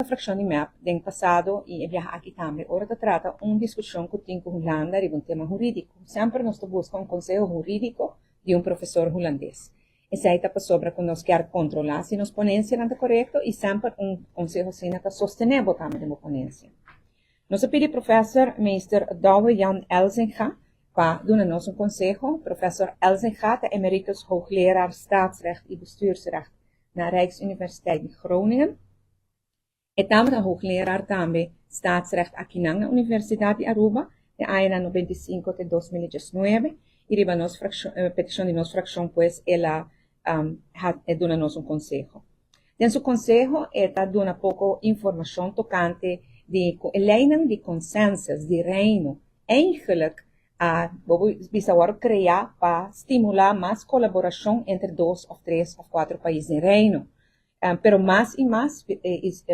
fraccion di MEP den pasado y e biaha aki tambe, ora ta trata un discusion cu tin cu Hulanda riba un tema huridico, semper nos ta busca un conseho huridico di un profesor Hulandes. Esey ta pasobra cu nos kier controla si nos ponencianan ta corecto y semper un conseho asina ta sostene bo tambe den bo ponencia. Nos a pidi professor meester Douwe Jan Elzinga pa duna nos un conseho. Professor Elzinga ta emeritus hoogleraar staatsrecht y bestuursrecht na Rijksuniversiteit di Groningen. E tabata hoogleraar tambe staatsrecht akinan na Universidad di Aruba den añanan 95 te 2019 y riba nos fraccion, peticion di nos fraccion, pues el a duna nos un conseho. Den su conseho e ta duna poco informacion tocante di e leynan di consensus di Reino eigenlijk a bisa awor crea pa stimula mas colaboracion entre dos of tres of cuatro pais den Reino. Pero mas y mas,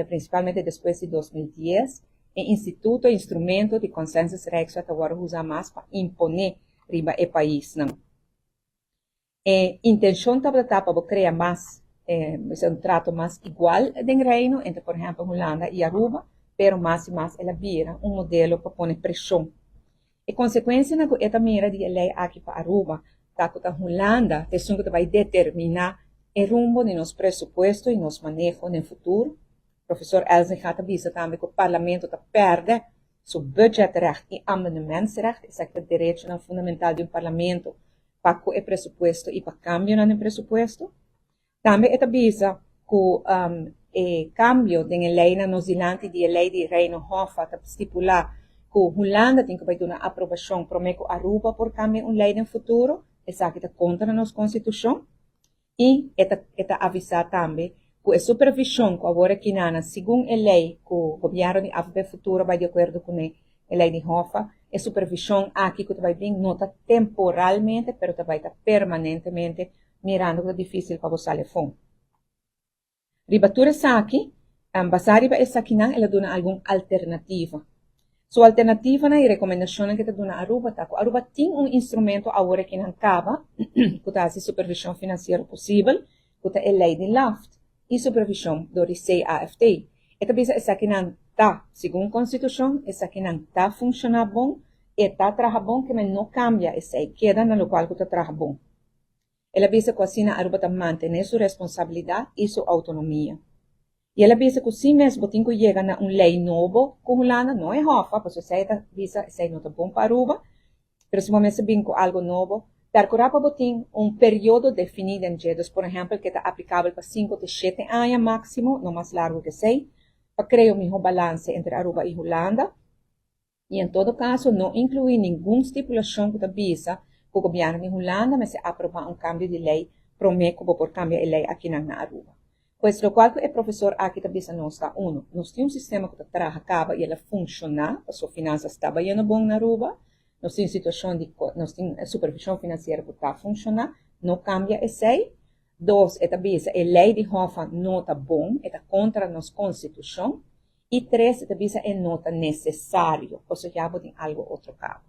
principalmente despues di 2010, e instituto, instrumento di consensus Rijkswet awor usa mas pa impone riba e paisnan. E intencion tabata pa crea mas un trato mas igual den Reino entre, por ehempel, Hulanda y Aruba, pero mas y mas el a bira un modelo pa pone presion. E consecuencianan cu e ta mira di e ley aki pa Aruba ta cu ta Hulanda ta esun cu ta bay determina e rumbo di nos presupuesto y nos maneho den futuro. Professor Elzinga ta bisa tambe cu Parlamento ta perde su budgetrecht y amendementsrecht, esaki ta derechonan fundamental di un Parlamento pa cu e presupuesto y pa cambionan den presupuesto. Tambe e ta bisa cu e cambio den e leynan nos dilanti di e ley di Reino HOFA ta stipula cu Hulanda tin cu bay duna aprobacion prome cu Aruba por cambia un ley den futuro, esaki ta contra nos Constitucion. Y e ta avisa tambe cu e supervision cu awor akinan, segun e ley cu gobierno di AVP Futuro bay di acuerdo cu e ley di HOFA, e supervision aki cu ta bay bin no ta temporalmente, pero ta bay ta permanentemente, mirando cu ta dificil pa bo sali afo. Riba tur esaki, basa riba esakinan, el a duna algun alternativa. Su alternativanan y recomendacionnan cu e ta duna Aruba ta cu Aruba tin un instrumento awor akinan caba cu ta haci supervision financiero posibel, cu ta e ley di LAFT y supervision door di CAFT. E ta bisa esakinan ta, segun Constitucion, esakinan ta funciona bon, e ta traha bon, kiermen no cambia esey, keda na locual cu ta traha bon. El a bisa cu asina Aruba ta mantene su responsabilidad y su autonomia. Y el a bisa cu si mes bo tin cu yega na un ley nobo cu Hulanda, no e HOFA, pasobra esey ta bisa esey no ta bon pa Aruba, pero si bo mester bin cu algo nobo, percura pa bo tin un periodo defini den dje, dus por ehempel cu ta aplicabel pa 5 te 7 aña maximo, no mas largo cu esey, pa crea un miho balance entre Aruba y Hulanda. Y en todo caso no inclui ningun stipulacion cu ta bisa cu gobierno di Hulanda mester aproba un cambio di ley prome cu bo por cambia e ley akinan na Aruba. Pues locual cu e profesor aki ta bisa nos ta uno, nos tin un sistema cu ta traha caba y el a funciona, pasobra finanzas ta bayendo bon na Aruba, nos tin situacion di nos tin supervision financiero cu ta funciona, no cambia esey. Dos, e ta bisa e ley di HOFA no ta bon, e ta contra nos Constitucion. Y tres, e ta bisa e no ta necesario, pasobra ya bo tin algo otro caba.